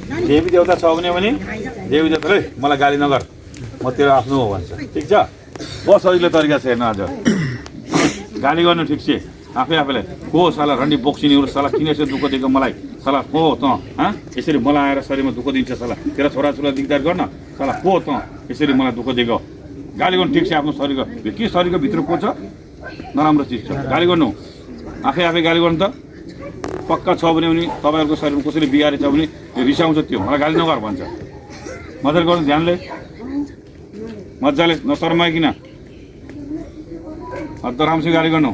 देवी देवता छ भने देवी देवताले मलाई गाली नगर, म तेरो आफ्नो हो भन्छ। ठिक छ, बहुत सजिलो तरिका छ हेर्नु। आज गाली गर्नु ठिक छ, आफैलाई को साला रन्डी बोक्सिने हो साला, किन यसरी दुःख दिएको मलाई साला, को त यसरी मलाई आएर शरीरमा दुःख दिन्छ साला, तेरो छोराछोरा दिगदार गर्न साला, को त यसरी मलाई दुःख दिएको। गाली गर्नु ठिक छ, आफ्नो शरीरको के शरीरको भित्र को छ नराम्रो चिज छ, गाली गर्नु आफै गाली गर्नु त पक्का छ भने तपाईँहरूको शरीरमा कसैले बिगारेछ भने रिसाउँछ, त्यो मलाई गाली नगर भन्छ। मजाले गर्नु, ध्यानले मजाले, नशर्माइकन अझ राम्रोसँग गाली गर्नु।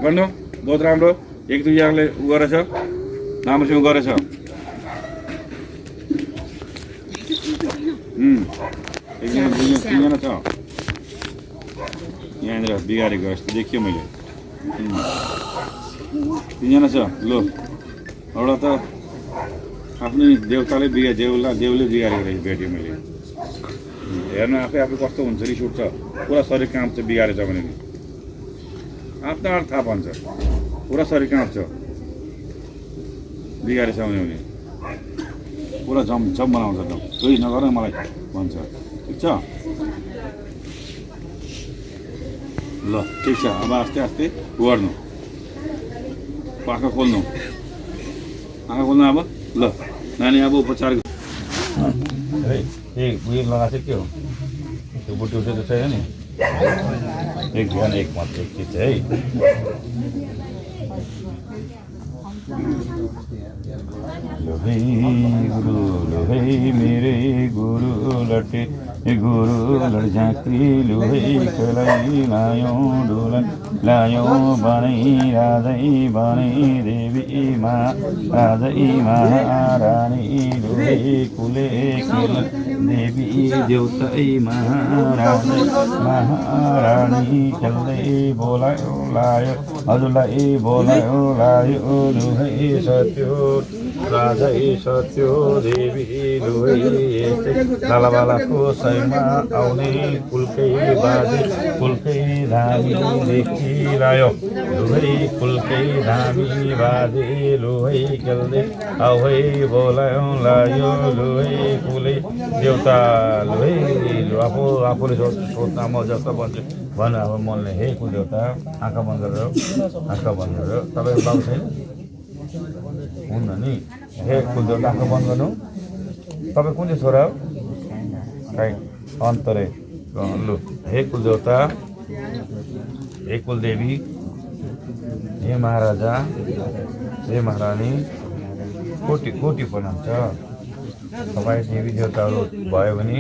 गर्नु बहुत राम्रो, एक दुईजनाले उ गरेछ, राम्रोसँग गरेछ। एकजना दुईजना तिनजना छ यहाँनिर बिगारेको जस्तो देखियो मैले, तिनजना छ। लो एउटा त आफ्नै देउताले देउले बिगारेको रहेछ भेट्यो मैले। हेर्नु आफै कस्तो हुन्छ, रिस उठ्छ, पुरा शरीर काँप्छ बिगारेछ भने, आफ्नो थाहा पाउँछ, पुरा शरीर काँप्छ बिगारेछ भने पुरा झम बनाउँछ, सोही नगर मलाई भन्छ। ठिक छ, ल ठिक छ। अब आस्ते आस्ते गर्नु, आँखा खोल्नु अब। ल नानी अब उपचार है, उयो लगाएको थियो, त्यो बुट्टी उठेको छैन नि, एक ध्यान एक मात्र एक चिज है। लो है गुरु, लो है मेरे गुरु लटे गुरु लड झाँक्री, लो है खेलाई लायो डोलन लायो बनै राजै बनै देवी राजै महारानी, लो है कुले खेल देवी देउतै महारानी खेल्दै बोलायो लायो हजुरलाई बोलायो लायो, लो है सत्यो राजै सत्यो देवी, लो है लालाबालाको सैमा आउने कुलकै बाजे कुलकै धामी देखिलायो, लो है कुलकै धामी बाजे, लो है खेल्दै आउ है बोलायो लायो, लो है कुलै देउता, लो है आफूले सोध्न म जस्तो भन्छु भन। अब मनले हे कुल देउता, आँखा बन्द गरेर तपाईँको बाबु छैन हुन्न नि, हे कुल देउता आँखा बन्द गर्नु। तपाईँ कुन चाहिँ छोरा हो? खै अन्तरे। लु हे कुल देउता, हे कुल देवी, हे महाराजा, हे महारानी, कोटी कोटी प्रणाम छ। तपाईँ देवी देवताहरू भयो भने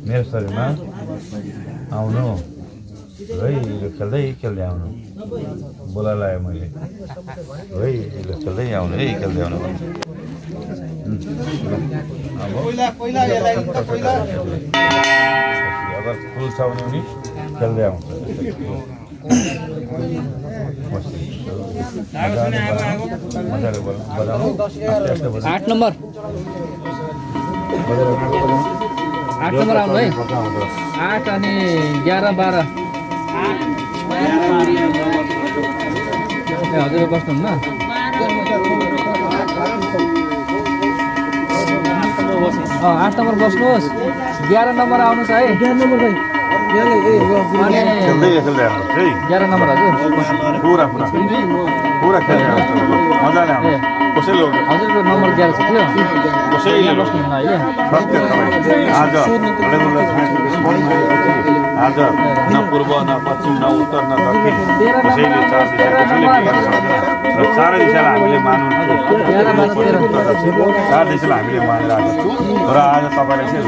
मेरो शरीरमा आउनु है, खेल्दै आउनु, बोला लायो मैले है, खेल्दै आउनु है, खेल्दै आउनु। अगर फुल छ भने खेल्दै आउँछ। 8 नंबर आउनु है। 8 अनि 11 12 हजुर बस्नुहुन्न। 8 नंबर बस्नुहोस्, 11 नंबर आउनुहोस् है। 11 नंबर भाइ 11 नंबर हजुर पूरा मजाले आउँछ। कसैले हजुरको नम्बर 11 छ त्यो कसैले बस्नुहुन्न अहिले। आज न पूर्व न पश्चिम न उत्तर न दक्षिण कसैले चारै दिशालाई हामीले मान्नु, चार दिशालाई हामीले मानेर आएको छु। र आज तपाईँले चाहिँ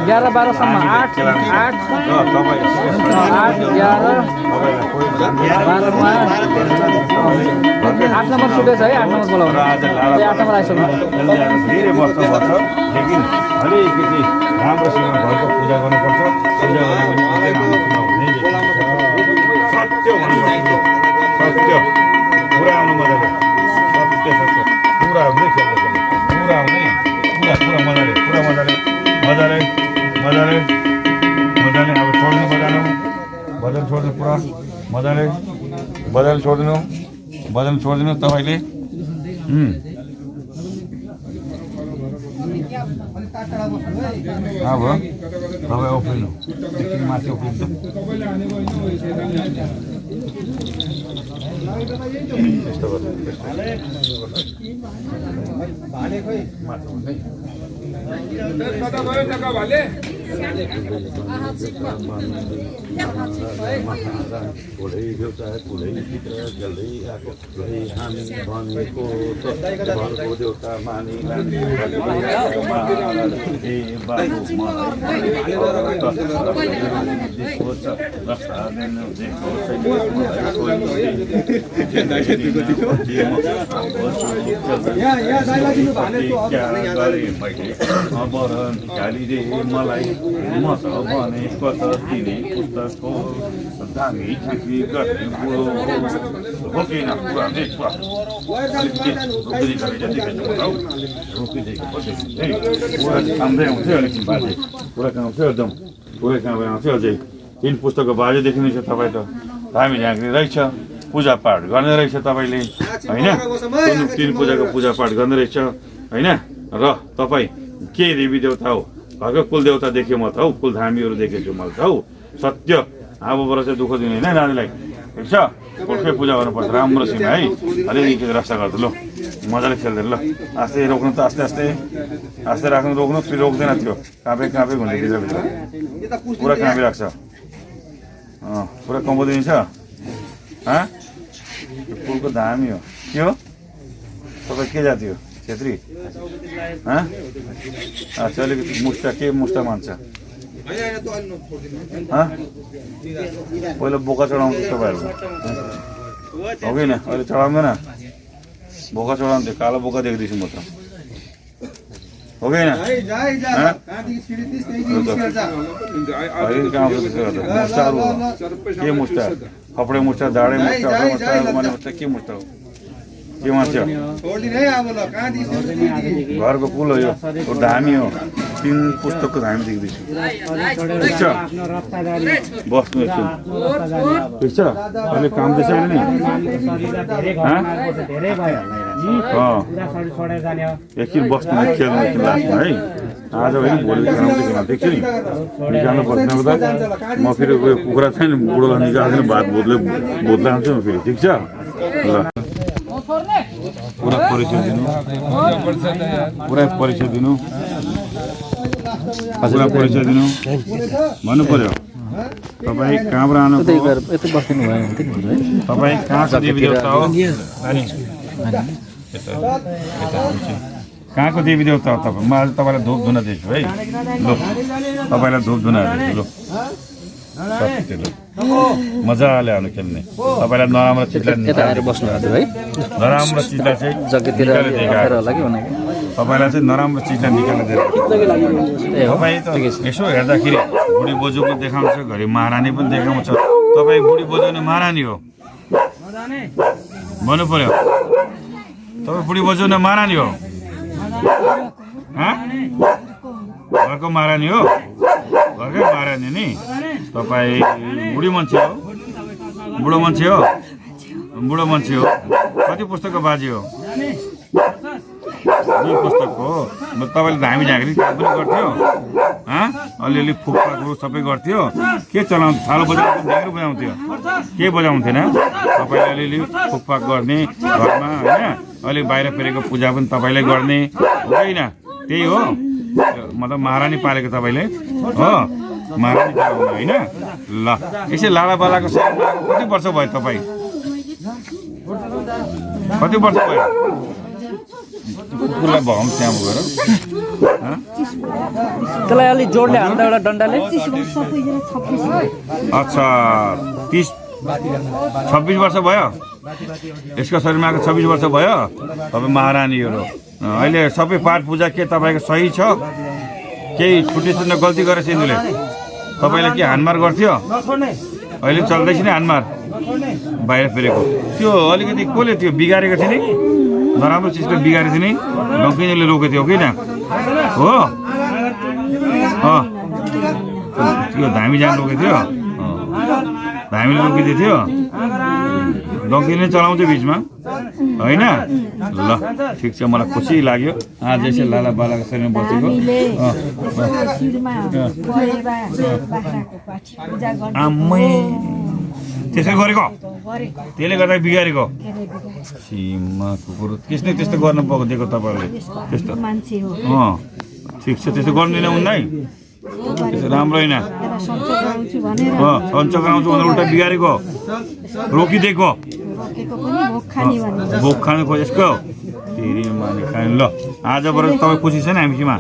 11 12 सम्म 8 नम्बर छुटेछ है। 8 नम्बर बोलाउनु। आज नम्बर आइसक्नु धेरै वर्ष भन्छ, लेकिन अलिकति राम्रोसँग घरको पूजा गर्नुपर्छ। पूजा गर्यो भने सत्य भन्नुपर्छ, सत्य पुरा आउनु मजाले, सत्य पुरा आउने खेल्छ, पुरा आउने पुरा मजाले अब छोड्नु बजाउनु भजन छोड्नु पुरा मजाले छोडिदिनु तपाईँले अब तपाईँ उफ्रिनु एकछिन माथि उफ्रिनु यस्तो मलाई म त भने कता तिनी पुस्तक हो दामी छिपी गर्ने बुढो हो कि न कुरा कामदै आउँथ्यो अलिक बाजे पुरा काम आउँथ्यो एकदम पुरै काम आउँथ्यो अझै तिन पुस्तकको बाजे देखिँदैछ तपाईँ त धामी झाँक्री रहेछ पूजापाठ गर्ने रहेछ तपाईँले होइन तिन पूजाको पूजापाठ गर्ने रहेछ होइन र तपाईँ के देवी देवता हो घरको कुल देवता देखेँ म त हौ कुल धामीहरू देखेछु मैले त हौ सत्य आबोबाट चाहिँ दुःख दिने होइन नानीलाई ठिक छ पुर्खै पूजा गर्नुपर्छ राम्रोसँग है अलिकति रक्षा गर्छ ल मजाले खेल्दैन ल आस्ते रोक्नु त आस्ते राख्नु रोक्नु फेरि रोक्दैन त्यो काँपे हुन्छ भित्रभित्र पुरा काँपी राख्छ पुरा कम्पनी छ फुलको धामी हो के हो तपाईँ के जाति हो छेत्री अच्छा अलिकति मुस्टा मान्छ पहिला बोका चढाउँछ तपाईँहरू हो कि न अहिले चढाउँदैन बोका चढाउँथ्यो कालो बोका देख्दैछु म त हो कि न के मुस्टा कपडे मुस्टा दाडे मुस्टा के मुस्टा हो के मान्छ घरको पुल हो यो धामी हो तिन पुस्तकको धामी देख्दैछु ठिक छ बस्नु एकछिन ठिक छ अहिले काम चाहिँ छैन नि एकछिन बस्नु खेल्नु एकछिन लास्टमा है आज होइन भोलि काम देख्छु नि निकाल्नु पर्दैन म फेरि कुखुरा छैन बुढोलाई निकाल्दैन भात भोत लान्छु म फेरि ठिक छ ल पुरा परिचय दिनु भन्नु पर्यो तपाईँ कहाँबाट आउनु तपाईँ कहाँको देवी देवता हो कहाँको देवी देवता हो तपाईँ म आज तपाईँलाई धुप धुन दिन्छु है ल तपाईँलाई धुप धुन दिन्छु ल मजाले आउनु खेल्ने तपाईँलाई नराम्रो चिजलाई नराम्रो चिजलाई चाहिँ तपाईँलाई चाहिँ नराम्रो चिजलाई निकालेर तपाईँ त यसो हेर्दाखेरि बुढी बोजूको देखाउँछ घरि महारानी पनि देखाउँछ तपाईँ बुढी बोजू नै महारानी हो भन्नु पर्यो तपाईँ बुढी बोजू नै महारानी हो घरको महारानी हो घरकै महारानी नि तपाईँ बुढी मान्छे हो बुढो मान्छे हो कति पुस्तकको बाजी हो दुई पुस्तकको हो तपाईँले धामी झाँक्री काम पनि गर्थ्यो अलिअलि फुकफाकहरू सबै गर्थ्यो के चलाउँथ्यो थालो बजाउँथ्यो ढ्याङ्ग्रो बजाउँथ्यो के बजाउँथेन तपाईँले अलिअलि फुकफाक गर्ने घरमा होइन अलिक बाहिर फेरेको पूजा पनि तपाईँले गर्ने होइन त्यही हो मतलब महारानी पालेको तपाईँले हो महारानी चलाउनु होइन ल यसै लालाबालाको सेवा कति वर्ष भयो तपाईँ कति वर्ष भयो कुकुरलाई भगाउँ त्यहाँ गएर त्यसलाई अलि जोडले हान्दा एउटा डन्डाले अच्छा 26 वर्ष भयो यसको शरीरमा आएको 26 वर्ष भयो तपाईँ महारानीहरू अहिले सबै पाठ पूजा के तपाईँको सही छ केही छुट्टी छुट्टी गल्ती गरेछ यिनीहरूले तपाईँले के हानमार गर्थ्यो अहिले चल्दैछ नि हानमार बाहिर फेरेको त्यो अलिकति कसले त्यो बिगारेको थियो नि नराम्रो चिजले बिगारेको थियो नि डङ्किनीले रोकेको थियो कि न हो त्यो धामी जान रोकेको थियो हामीले रोकिदिएको थियो डङ्की नै चलाउँथ्यो बिचमा होइन ल ठिक छ मलाई खुसी लाग्यो आज यसो लाला बालाको शरीरमा बसेको आमै त्यसै गरेको त्यसले गर्दा बिगारेको सीमा कुकुर त्यसले त्यस्तो गर्नु दिएको तपाईँहरूले त्यस्तो ठिक छ त्यस्तो गर्दैन उनलाई त्यसो राम्रो होइन सन्चो गराउँछु भनेर उल्टा बिगारेको रोकिदिएको भोक खानु खोजेको फेरि माने खानु ल आजबाट तपाईँ खुसी छैन हामीसँग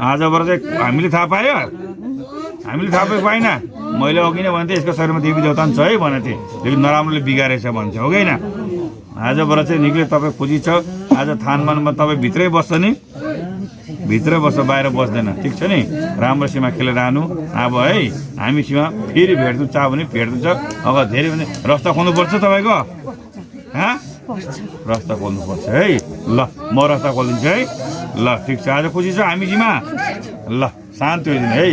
आजबाट चाहिँ हामीले थाहा पायो हामीले थाहा पाएको पाइन मैले अघि नै भन्थेँ यसको शरीरमा देवी देवता छ है भनेको थिएँ लेकिन नराम्रोले बिगारेछ भन्छ हो कि होइन आजबाट चाहिँ निक्ले तपाईँ खुसी छ आज थानमानमा तपाईँ भित्रै बस्छ नि भित्रै बस्छ बाहिर बस्दैन ठिक छ नि राम्रोसँग खेलेर आनु अब है हामीसँग फेरि भेट्नु चाह भने भेट्नु छ अब धेरै भने रस्ता खोल्नुपर्छ तपाईँको रस्ता खोल्नुपर्छ है ल म रस्ता खोलिदिन्छु है ल ठिक छ आज खुसी छ हामीसँग ल शान्ति होइदिनु है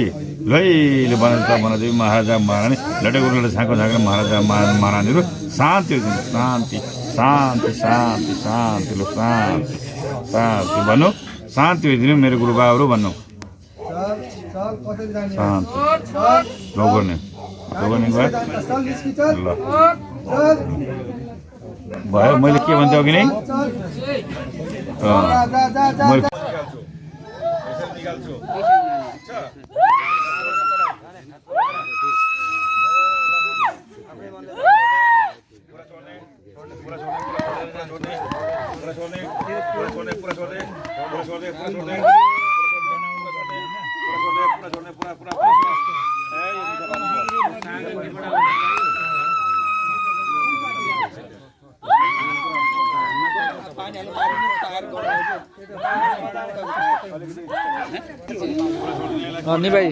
लैले बनाउँदै महाराजा महारानी लटेको लटे झाँको झाँक्ने महाराजा महारानीहरू शान्ति होइदिनु शान्ति शान्ति शान्ति शान्ति ल शान्ति शान्ति भन्नु शान्ति होइदिनु मेरो गुरुबाहरू भन्नु शान्ति लोगर्ने भयो भयो मैले के भन्थेँ अघि नै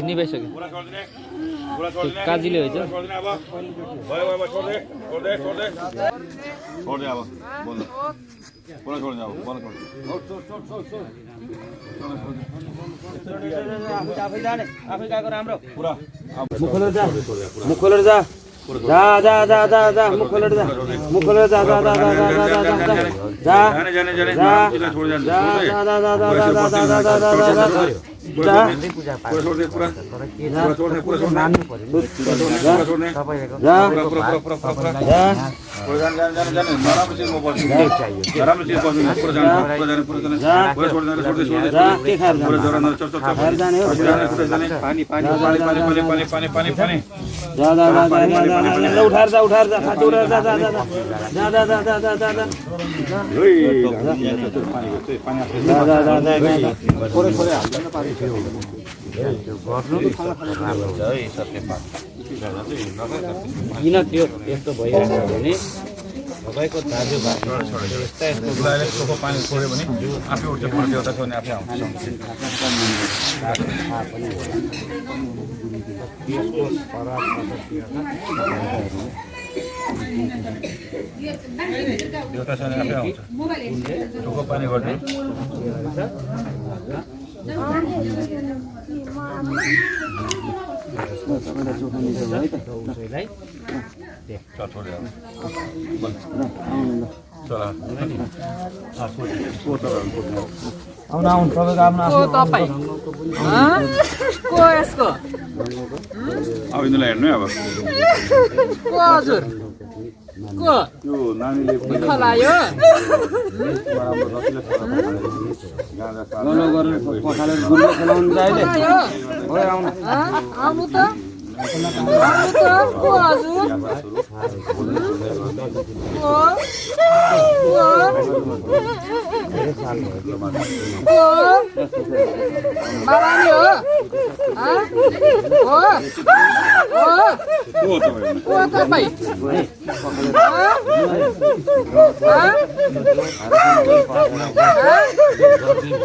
निभाइसक्यो काजीले होइन किन त्यो यस्तो भइरहेको छ भने तपाईँको दाजुभाइ पानी छोड्यो भने आफै उठ्छ देवता छ भने आफै आउँछ देवता छ भने आफै आउँछ टोको पानी गर्ने हेर्नु अब नानीले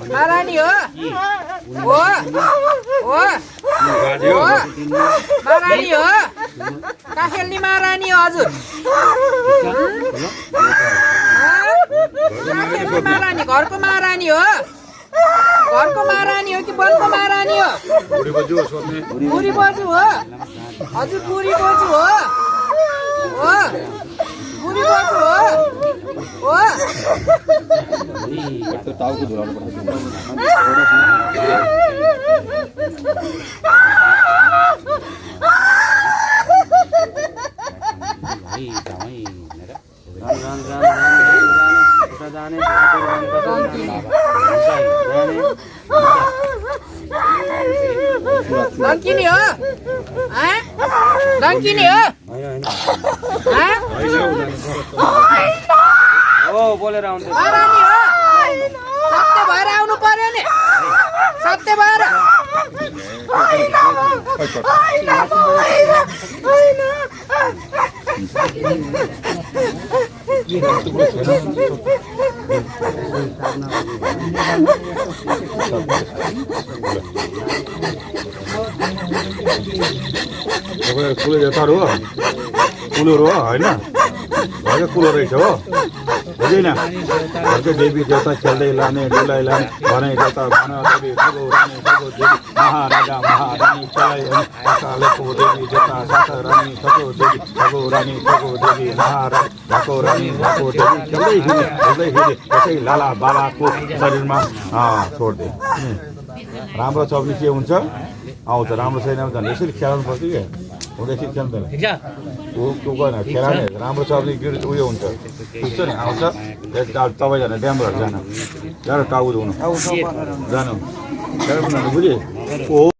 महारानी हो महारानी हो का खेल्ने महारानी हो हजुर महारानी घरको महारानी हो घरको महारानी हो कि वनको महारानी हो बुढी बजू हो सोध्ने बुढी बोजू हो हजुर बुढी बोजू हो हो बुढी बोजू हो हो टाउको झुलाउनु पर्छ डङ्किनी हो डङ्किनी हो बोलेर आउँछ महारानी हो सत्य भएर आउनु पर्यो नि सत्य भएर कुलो जताहरू हो कुलोहरू हो होइन घरकै कुलो रहेछ हो बुझेन घरकै देवी देवता खेल्दै लाने डुलाइ लाने भने देवता भन देवी ठगो रानी ठगो देवी महाराजा महारानी चलाइ कालेको देवी देवता सात रानी ठगो देवी ठगो रानी ठगो देवी महाराजा ढाको रानी ढाको देवी खेल्दै हिँडे त्यसै लाला बालाको शरीरमा छोड्दे राम्रो छ भने के हुन्छ आउँछ राम्रो छैन भने झन् यसरी खेलाउनु पर्छ क्या हुँदैछ खेल्दैन को गएन खेलाउने राम्रो छ भने गिर उयो हुन्छ ठिक छ नि आउँछ तपाईँजना ड्यामबाट जानु टाउको धुनु जानु बुझेँ